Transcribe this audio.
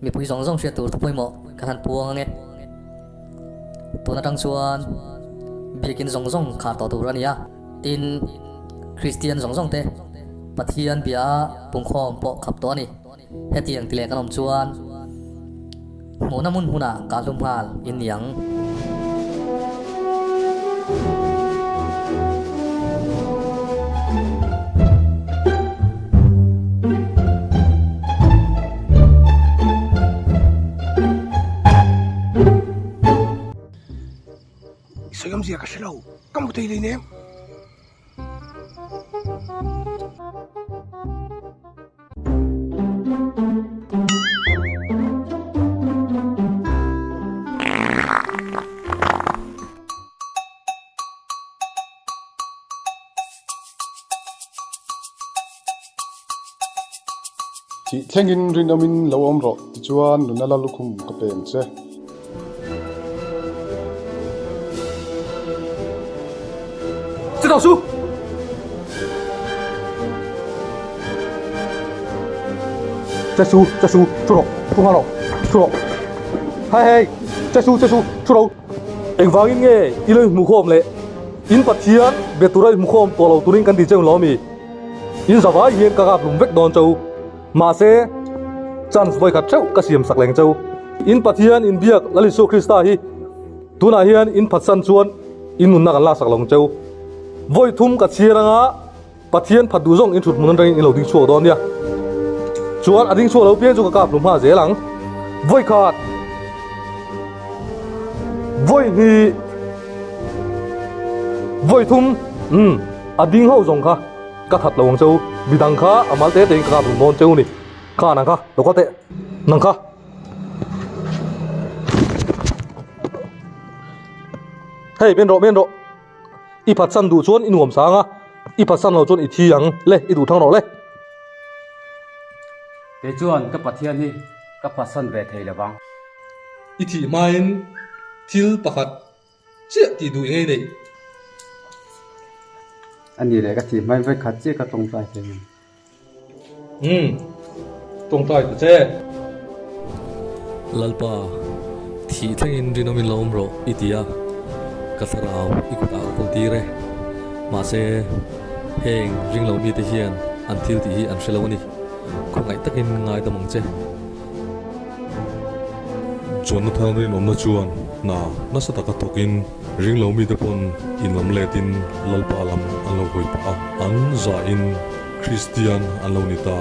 Mipui zawng zawng hriat tur thu pawimawh kan han puang ange. Tun atang chuan biakin zawng zawng khar tawh tur a ni a, tin, Kristian zawng zawng te Pathian bia a pungkhawm pawh khap tawh a ni. Hetiang ti leh kan awm chuan hmuhna hmun hmunah kah hlum nghal in ni ang. I sawi awmzia ka hre lo, ka hmu thei hleinem. Thih thlengin rinawmin lo awm rawh, tichuan nuna la lukhum ka pe ang che. Chutah chu! Che su, che su, thu rawh, thu nghal rawh, thu rawh. Hei hei, che su, che su, thu rawh. Engvangin nge i lo inhmukhawm leh in Pathian be tura inhmukhawm tawh lo turin kan ti cheu lo ami? In zavai hian ka kap hlum vek dawn cheu. Mahse, chance vawikhat theuh ka siam sak leng cheu. In Pathian inbiak Lal Isua Krista hi tunah hian in phatsan chuan in nunna kan laksak lo ang cheu. Vawi thum ka chhiar anga Pathian phat duh zawng in thut hmun atangin in lo ding chhuak dawn nia. Chuan a ding chhuak lo piang chu ka kap hlum hma zel ang. Vawi khat, vawi hnih, vawi thum, umm, a ding ho zawng kha. Ka that lo ang cheu, midang kha a mal te tein ka kap run dawn cheu ni. Kha nang kha, lo kal teh. Nang kha. Hei, men rawh, men rawh. I phatsan duh chuan i nuam sang a, i phatsan lo chuan i thi ang. Le, i duh thang rawh le. Kei chuan ka Pathian hi ka phatsan ve thei lo vang. I thih hmain thil pakhat Chiah tih duh ngei nei. A ni leh ka thih hmai vawi khat chiah ka tawngtai thei ang. Umm, tawngtai ta che. Lalpa, thih thlengin rinawmin lo awm rawh i ti a, ka thlarau i kutah ka kawl tir e. Mahse, heng ringlo mite hian an thil tih hi an hre lo a ni. Khawngaih takin ngaidam ang che. Jonathan rinawmna chuan hna nasa taka thawkin ringlo mite pawn inlam letin Lalpa lam an lo hawi pah a, an zahin Kristian an lo ni ta.